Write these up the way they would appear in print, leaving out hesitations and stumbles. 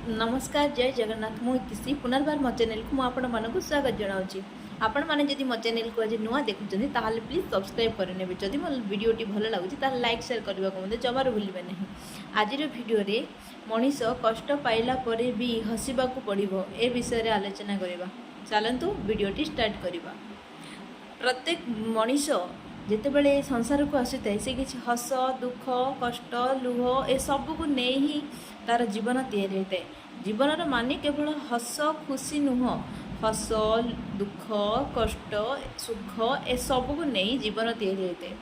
ନମସ୍କାର, ଜୟ ଜଗନ୍ନାଥ। ମୁଁ ଇତିଶ୍ରୀ, ପୁନର୍ବାର ମୋ ଚ୍ୟାନେଲକୁ ମୁଁ ଆପଣମାନଙ୍କୁ ସ୍ୱାଗତ ଜଣାଉଛି। ଆପଣମାନେ ଯଦି ମୋ ଚ୍ୟାନେଲକୁ ଆଜି ନୂଆ ଦେଖୁଛନ୍ତି, ତାହେଲେ ପ୍ଲିଜ୍ ସବସ୍କ୍ରାଇବ୍ କରିନେବେ। ଯଦି ମୋ ଭିଡ଼ିଓଟି ଭଲ ଲାଗୁଛି, ତାହେଲେ ଲାଇକ୍, ସେୟାର କରିବାକୁ ମଧ୍ୟ ଜମାରୁ ଭୁଲିବେ ନାହିଁ। ଆଜିର ଭିଡ଼ିଓରେ ମଣିଷ କଷ୍ଟ ପାଇଲା ପରେ ବି ହସିବାକୁ ପଡ଼ିବ, ଏ ବିଷୟରେ ଆଲୋଚନା କରିବା। ଚାଲନ୍ତୁ, ଭିଡ଼ିଓଟି ଷ୍ଟାର୍ଟ କରିବା। ପ୍ରତ୍ୟେକ ମଣିଷ ଯେତେବେଳେ ଏ ସଂସାରକୁ ଆସିଥାଏ, ସେ କିଛି ହସ, ଦୁଃଖ, କଷ୍ଟ, ଲୁହ ଏସବୁକୁ ନେଇ ହିଁ ତା'ର ଜୀବନ ତିଆରି ହୋଇଥାଏ। ଜୀବନର ମାନେ କେବଳ ହସ ଖୁସି ନୁହଁ। ହସ, ଦୁଃଖ, କଷ୍ଟ, ସୁଖ ଏସବୁକୁ ନେଇ ଜୀବନ ତିଆରି ହୋଇଥାଏ।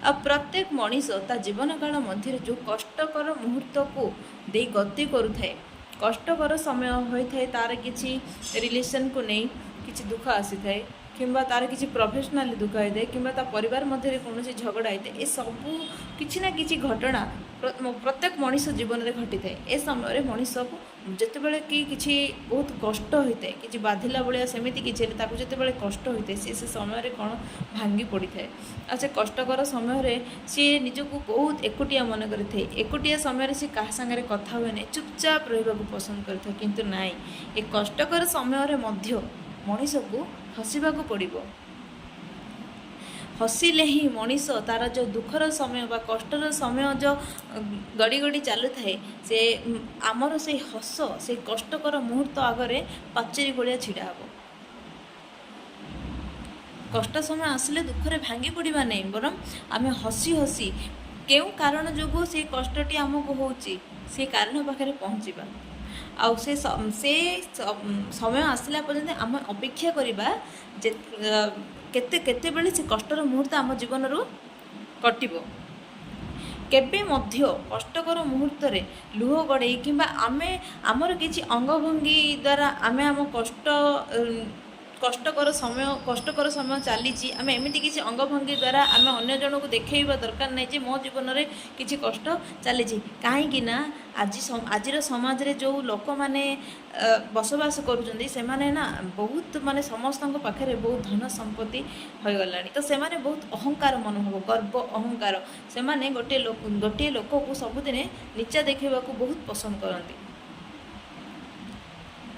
ଆଉ ପ୍ରତ୍ୟେକ ମଣିଷ ତା ଜୀବନ କାଳ ମଧ୍ୟରେ ଯେଉଁ କଷ୍ଟକର ମୁହୂର୍ତ୍ତକୁ ଦେଇ ଗତି କରୁଥାଏ, କଷ୍ଟକର ସମୟ ହୋଇଥାଏ, ତା'ର କିଛି ରିଲେସନ୍କୁ ନେଇ କିଛି ଦୁଃଖ ଆସିଥାଏ କିମ୍ବା ତା'ର କିଛି ପ୍ରଫେସନାଲି ଦୁଃଖ ହେଇଥାଏ କିମ୍ବା ତା ପରିବାର ମଧ୍ୟରେ କୌଣସି ଝଗଡ଼ା ହେଇଥାଏ, ଏସବୁ କିଛି ନା କିଛି ଘଟଣା ପ୍ରତ୍ୟେକ ମଣିଷ ଜୀବନରେ ଘଟିଥାଏ। ଏ ସମୟରେ ମଣିଷକୁ ଯେତେବେଳେ କି କିଛି ବହୁତ କଷ୍ଟ ହୋଇଥାଏ, କିଛି ବାଧିଲା ଭଳିଆ ସେମିତି କିଛି ହେଲେ, ତାକୁ ଯେତେବେଳେ କଷ୍ଟ ହୋଇଥାଏ, ସିଏ ସେ ସମୟରେ କ'ଣ ଭାଙ୍ଗି ପଡ଼ିଥାଏ। ଆଉ ସେ କଷ୍ଟକର ସମୟରେ ସିଏ ନିଜକୁ ବହୁତ ଏକୁଟିଆ ମନେ କରିଥାଏ। ଏକୁଟିଆ ସମୟରେ ସିଏ କାହା ସାଙ୍ଗରେ କଥା ହୁଏ ନାହିଁ, ଚୁପଚାପ ରହିବାକୁ ପସନ୍ଦ କରିଥାଏ। କିନ୍ତୁ ନାଇଁ, ଏ କଷ୍ଟକର ସମୟରେ ମଧ୍ୟ ମଣିଷକୁ ହସିବାକୁ ପଡ଼ିବ। ହସିଲେ ହିଁ ମଣିଷ ତାର ଯେଉଁ ଦୁଃଖର ସମୟ ବା କଷ୍ଟର ସମୟ ଯେଉଁ ଗଡ଼ି ଗଡ଼ି ଚାଲୁଥାଏ, ସେ ଆମର ସେଇ ହସ ସେଇ କଷ୍ଟକର ମୁହୂର୍ତ୍ତ ଆଗରେ ପାଚେରୀ ଭଳିଆ ଛିଡ଼ା ହେବ। କଷ୍ଟ ସମୟ ଆସିଲେ ଦୁଃଖରେ ଭାଙ୍ଗି ପଡ଼ିବା ନାହିଁ, ବରଂ ଆମେ ହସି ହସି କେଉଁ କାରଣ ଯୋଗୁଁ ସେଇ କଷ୍ଟଟି ଆମକୁ ହେଉଛି, ସେ କାରଣ ପାଖରେ ପହଞ୍ଚିବା। ଆଉ ସେ ସମୟ ଆସିଲା ପର୍ଯ୍ୟନ୍ତ ଆମେ ଅପେକ୍ଷା କରିବା ଯେ କେତେବେଳେ ସେ କଷ୍ଟର ମୁହୂର୍ତ୍ତ ଆମ ଜୀବନରୁ କଟିବ। କେବେ ମଧ୍ୟ କଷ୍ଟକର ମୁହୂର୍ତ୍ତରେ ଲୁହ ଗଡ଼େଇ କିମ୍ବା ଆମେ ଆମର କିଛି ଅଙ୍ଗଭଙ୍ଗୀ ଦ୍ୱାରା ଆମେ ଆମ କଷ୍ଟକର ସମୟ ଚାଲିଛି, ଆମେ ଏମିତି କିଛି ଅଙ୍ଗଭଙ୍ଗୀ ଦ୍ୱାରା ଆମେ ଅନ୍ୟ ଜଣକୁ ଦେଖେଇବା ଦରକାର ନାହିଁ ଯେ ମୋ ଜୀବନରେ କିଛି କଷ୍ଟ ଚାଲିଛି। କାହିଁକି ନା ଆଜିର ସମାଜରେ ଯେଉଁ ଲୋକମାନେ ବସବାସ କରୁଛନ୍ତି, ସେମାନେ ନା ବହୁତ ମାନେ ସମସ୍ତଙ୍କ ପାଖରେ ବହୁତ ଧନ ସମ୍ପତ୍ତି ହୋଇଗଲାଣି। ତ ସେମାନେ ବହୁତ ଅହଙ୍କାର ମନୋଭାବ, ଗର୍ବ, ଅହଙ୍କାର। ସେମାନେ ଗୋଟିଏ ଲୋକକୁ ସବୁଦିନେ ନିଚା ଦେଖେଇବାକୁ ବହୁତ ପସନ୍ଦ କରନ୍ତି।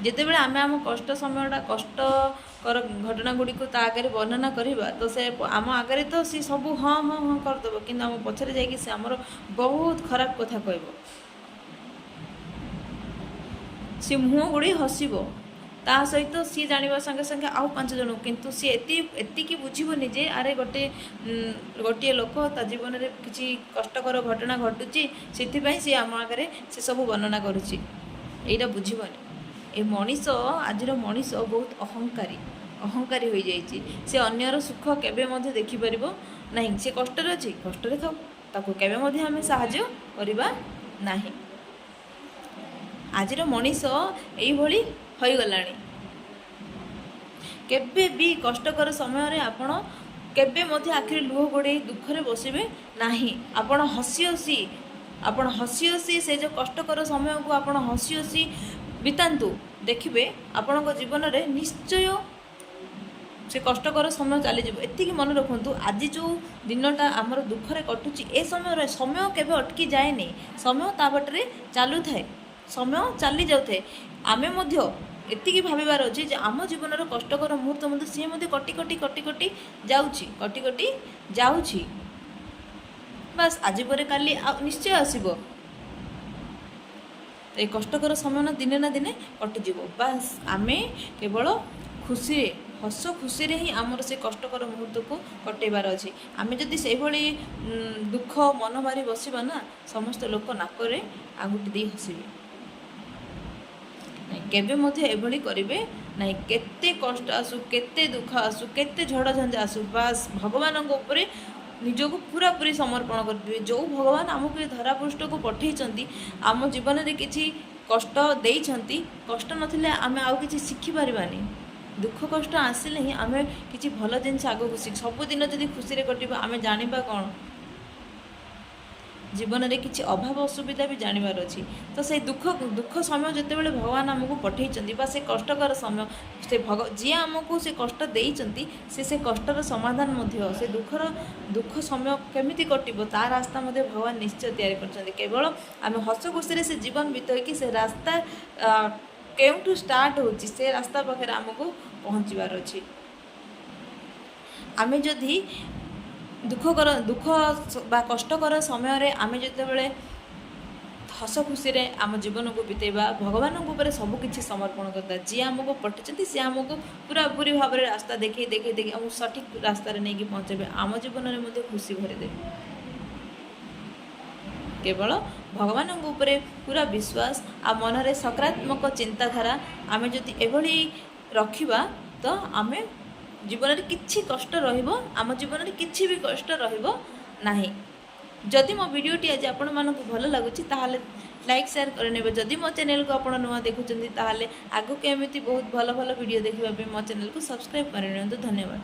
ଯେତେବେଳେ ଆମେ ଆମ କଷ୍ଟ ସମୟଟା, କଷ୍ଟକର ଘଟଣା ଗୁଡ଼ିକୁ ତା ଆଗରେ ବର୍ଣ୍ଣନା କରିବା, ତ ସେ ଆମ ଆଗରେ ତ ସେ ସବୁ ହଁ ହଁ ହଁ କରିଦେବ, କିନ୍ତୁ ଆମ ପଛରେ ଯାଇକି ସେ ଆମର ବହୁତ ଖରାପ କଥା କହିବ। ସେ ମୁହଁ ଗୁଡ଼େଇ ହସିବ, ତା ସହିତ ସିଏ ଜାଣିବା ସଙ୍ଗେ ସଙ୍ଗେ ଆଉ ପାଞ୍ଚ ଜଣଙ୍କୁ। କିନ୍ତୁ ସିଏ ଏତିକି ବୁଝିବନି ଯେ ଆରେ, ଗୋଟିଏ ଲୋକ ତା ଜୀବନରେ କିଛି କଷ୍ଟକର ଘଟଣା ଘଟୁଛି, ସେଥିପାଇଁ ସିଏ ଆମ ଆଗରେ ସେ ସବୁ ବର୍ଣ୍ଣନା କରୁଛି। ଏଇଟା ବୁଝିବନି। ଏ ମଣିଷ, ଆଜିର ମଣିଷ ବହୁତ ଅହଙ୍କାରୀ, ଅହଙ୍କାରୀ ହୋଇଯାଇଛି। ସେ ଅନ୍ୟର ସୁଖ କେବେ ମଧ୍ୟ ଦେଖିପାରିବ ନାହିଁ। ସେ କଷ୍ଟରେ ଅଛି, କଷ୍ଟରେ ଥାଉ, ତାକୁ କେବେ ମଧ୍ୟ ଆମେ ସାହାଯ୍ୟ କରିବା ନାହିଁ। ଆଜିର ମଣିଷ ଏଇଭଳି ହୋଇଗଲାଣି। କେବେ ବି କଷ୍ଟକର ସମୟରେ ଆପଣ କେବେ ମଧ୍ୟ ଆଖିରେ ଲୁହ ଗଡ଼େଇ ଦୁଃଖରେ ବସିବେ ନାହିଁ। ଆପଣ ହସି ହସି ସେ ଯେଉଁ କଷ୍ଟକର ସମୟକୁ ଆପଣ ହସି ହସି ବିତାନ୍ତୁ। ଦେଖିବେ, ଆପଣଙ୍କ ଜୀବନରେ ନିଶ୍ଚୟ ସେ କଷ୍ଟକର ସମୟ ଚାଲିଯିବ। ଏତିକି ମନେ ରଖନ୍ତୁ, ଆଜି ଯେଉଁ ଦିନଟା ଆମର ଦୁଃଖରେ କଟୁଛି, ଏ ସମୟରେ ସମୟ କେବେ ଅଟକି ଯାଏନି। ସମୟ ତା ବାଟରେ ଚାଲୁଥାଏ, ସମୟ ଚାଲି ଯାଉଥାଏ। ଆମେ ମଧ୍ୟ ଏତିକି ଭାବିବାର ଅଛି ଯେ ଆମ ଜୀବନର କଷ୍ଟକର ମୁହୂର୍ତ୍ତ ମଧ୍ୟ ସିଏ ମଧ୍ୟ କଟି କଟି କଟି କଟି ଯାଉଛି, କଟି କଟି ଯାଉଛି। ବାସ୍, ଆଜି ପରେ କାଲି ଆଉ ନିଶ୍ଚୟ ଆସିବ। ତ ଏ କଷ୍ଟକର ସମୟ ନା ଦିନେ ନା ଦିନେ କଟିଯିବ। ବାସ୍, ଆମେ କେବଳ ଖୁସିରେ, ହସ ଖୁସିରେ ହିଁ ଆମର ସେ କଷ୍ଟକର ମୁହୂର୍ତ୍ତକୁ କଟେଇବାର ଅଛି। ଆମେ ଯଦି ସେଇଭଳି ଦୁଃଖ ମନ ମାରି ବସିବା ନା, ସମସ୍ତ ଲୋକ ନାକରେ ଆଙ୍ଗୁଠି ଦେଇ ହସିବେ। ନାଇଁ, କେବେ ମଧ୍ୟ ଏଭଳି କରିବେ ନାହିଁ। କେତେ କଷ୍ଟ ଆସୁ, କେତେ ଦୁଃଖ ଆସୁ, କେତେ ଝଡ଼ ଝଞ୍ଜା ଆସୁ, ବାସ୍ ଭଗବାନଙ୍କ ଉପରେ ନିଜକୁ ପୁରାପୁରି ସମର୍ପଣ କରିଦେବେ। ଯେଉଁ ଭଗବାନ ଆମକୁ ଏ ଧରାପୃଷ୍ଠକୁ ପଠେଇଛନ୍ତି, ଆମ ଜୀବନରେ କିଛି କଷ୍ଟ ଦେଇଛନ୍ତି, କଷ୍ଟ ନଥିଲେ ଆମେ ଆଉ କିଛି ଶିଖିପାରିବାନି। ଦୁଃଖ କଷ୍ଟ ଆସିଲେ ହିଁ ଆମେ କିଛି ଭଲ ଜିନିଷ ଆଗକୁ ଶିଖ। ସବୁଦିନ ଯଦି ଖୁସିରେ କଟିବ, ଆମେ ଜାଣିବା କ'ଣ? ଜୀବନରେ କିଛି ଅଭାବ ଅସୁବିଧା ବି ଜାଣିବାର ଅଛି। ତ ସେଇ ଦୁଃଖ ଦୁଃଖ ସମୟ ଯେତେବେଳେ ଭଗବାନ ଆମକୁ ପଠେଇଛନ୍ତି ବା ସେ କଷ୍ଟକର ସମୟ, ସେ ଯିଏ ଆମକୁ ସେ କଷ୍ଟ ଦେଇଛନ୍ତି, ସେ ସେ କଷ୍ଟର ସମାଧାନ ମଧ୍ୟ, ସେ ଦୁଃଖର ଦୁଃଖ ସମୟ କେମିତି କଟିବ, ତା ରାସ୍ତା ମଧ୍ୟ ଭଗବାନ ନିଶ୍ଚୟ ତିଆରି କରିଛନ୍ତି। କେବଳ ଆମେ ହସ ଖୁସିରେ ସେ ଜୀବନ ବିତେଇକି ସେ ରାସ୍ତା କେଉଁଠୁ ଷ୍ଟାର୍ଟ ହେଉଛି, ସେ ରାସ୍ତା ପାଖରେ ଆମକୁ ପହଞ୍ଚିବାର ଅଛି। ଆମେ ଯଦି ଦୁଃଖକର ଦୁଃଖ ବା କଷ୍ଟକର ସମୟରେ ଆମେ ଯେତେବେଳେ ହସ ଖୁସିରେ ଆମ ଜୀବନକୁ ବିତେଇବା, ଭଗବାନଙ୍କ ଉପରେ ସବୁକିଛି ସମର୍ପଣ କରିଦେବା, ଯିଏ ଆମକୁ ପଠେଇଛନ୍ତି ସିଏ ଆମକୁ ପୁରାପୁରି ଭାବରେ ରାସ୍ତା ଦେଖେଇ ଦେଖେଇ ଦେଖେଇ ଆମକୁ ସଠିକ୍ ରାସ୍ତାରେ ନେଇକି ପହଞ୍ଚେଇବେ, ଆମ ଜୀବନରେ ମଧ୍ୟ ଖୁସି ଭରିଦେବେ। କେବଳ ଭଗବାନଙ୍କ ଉପରେ ପୁରା ବିଶ୍ୱାସ ଆଉ ମନରେ ସକାରାତ୍ମକ ଚିନ୍ତାଧାରା ଆମେ ଯଦି ଏଭଳି ରଖିବା, ତ ଆମେ ଜୀବନରେ କିଛି କଷ୍ଟ ରହିବ, ଆମ ଜୀବନରେ କିଛି ବି କଷ୍ଟ ରହିବ ନାହିଁ। ଯଦି ମୋ ଭିଡ଼ିଓଟି ଆଜି ଆପଣମାନଙ୍କୁ ଭଲ ଲାଗୁଛି, ତାହେଲେ ଲାଇକ୍ ସେୟାର କରିନେବେ। ଯଦି ମୋ ଚ୍ୟାନେଲକୁ ଆପଣ ନୂଆ ଦେଖୁଛନ୍ତି, ତାହେଲେ ଆଗକୁ ଏମିତି ବହୁତ ଭଲ ଭଲ ଭିଡ଼ିଓ ଦେଖିବା ପାଇଁ ମୋ ଚ୍ୟାନେଲକୁ ସବସ୍କ୍ରାଇବ୍ କରିନିଅନ୍ତୁ। ଧନ୍ୟବାଦ।